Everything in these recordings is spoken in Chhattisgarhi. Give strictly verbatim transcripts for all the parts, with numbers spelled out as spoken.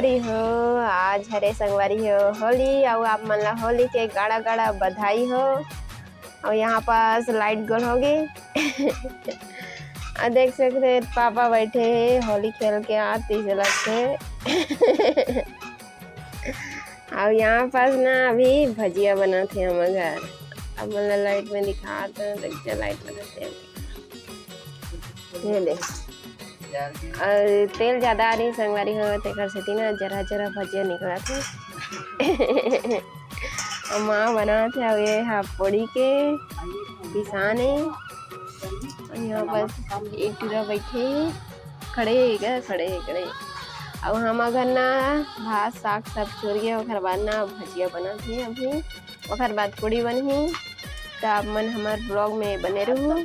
अरे हो, आज हरे संगवारी हो होली, अउ आप मन ला होली के गाड़ा गाड़ा बधाई हो। अउ यहाँ पास लाइट गोल होगे। अउ देख सकते हैं, पापा बैठे हैं, होली खेल के आते से लगते। अउ यहाँ पास ना अभी भजिया बनात हे हमर घर। अब मन ला लाइट में दिखात हे, देख जा लाइट लगाते हैं। ये ले। अउ तेल ज्यादा आ रही संगवारी हो, तेकर सेती ना जरा जरा भजिया निकलत हे। अउ माँ बनात हे, अउ ये हा पोड़ी के पिसान हे। अउ यहाँ पर एक टूरा बैठे हे, खड़े हे गा, खड़े हे, खड़े। अउ हमर घर ना भात साग सब चुर गे, ओकर बाद ना भजिया बनात हे अभी, ओकर बाद पूड़ी बनही। त आप मन हमर vlog में बने रहू।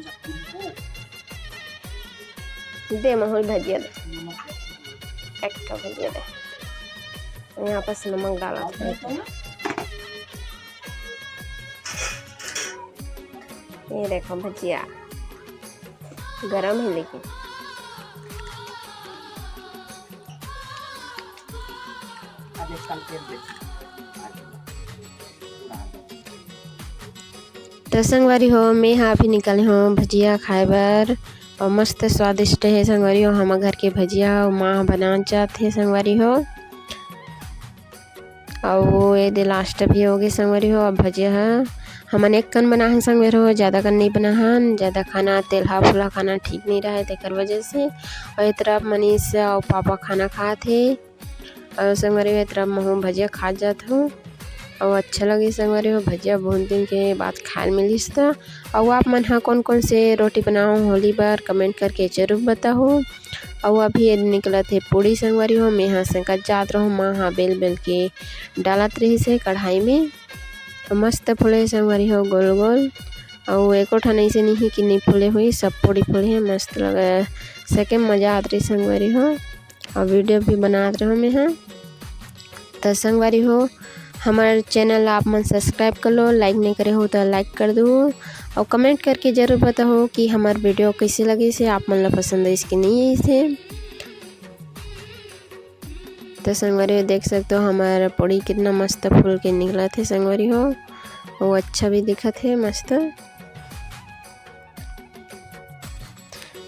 दे माहौल भजिया दे, एक ठो भजिया दे। यहाँ पर नमक डालत हे। ये देखो भजिया गरम है लेकिन। तो संगवारी हो, मैं हा अभी निकाले हो भजिया खाए बर, अउ मस्त स्वादिष्ट हे संगवारी हो। हमर घर के भजिया अउ माँ बनात जात हे संगवारी हो। अउ ये दे last भी होगे संगवारी हो। अब भजिया ह हमन एक कन बना हन संगवारी हो, ज्यादा कन नहीं बना हन। ज्यादा खाना, तेलहा फुलहा खाना ठीक नहीं रहे, तेकर वजह से। अउ ये तरफ मनीष अउ पापा खाना खात हे। अउ संगवारी हो, ये तरफ महू भजिया खा जात हूँ। अउ अच्छा लगे संगवारी हो भजिया, बहुत दिन के बाद खाए मिलिस त। अउ आप मन ह कौन कौन से रोटी बनाओ होली बर, comment करके जरूर बताओ। अउ अभी ये निकलत हे पूड़ी संगवारी हो, मेहा सेंकत जात रहूँ, माँ हा बेल बेल के डालत रहिस हे कढ़ाई में। अउ मस्त फूले संगवारी हो गोल गोल। अउ एको ठन अइसे नहीं हे कि नहीं फूले हुई, सब पूड़ी फूले हे, मस्त लगे, सेके मजा आत रही संगवारी हो। अउ video भी बनात रहूँ मेहा। त संगवारी हो, हमर channel आप मन subscribe कर लो, like नहीं करे हो त like कर दो, अउ comment करके जरूर बताओ कि हमर video कैसे लगिस हे, आप मन ला पसंद आइस कि नहीं आइस हे। तो संगवारी हो, देख सकते हो हमर पूड़ी कितना मस्त फूल के निकलत हे संगवारी हो, वो अच्छा भी दिखत हे मस्त।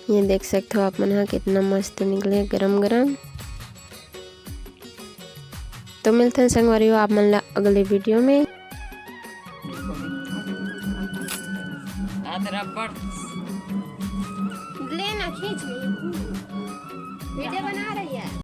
ये देख सकते हो आप मन हा कितना मस्त निकले गरम गरम। तो मिलते हैं संगवारी हो आप मन ला अगले video में। लेना खींच ली, video बना रही है।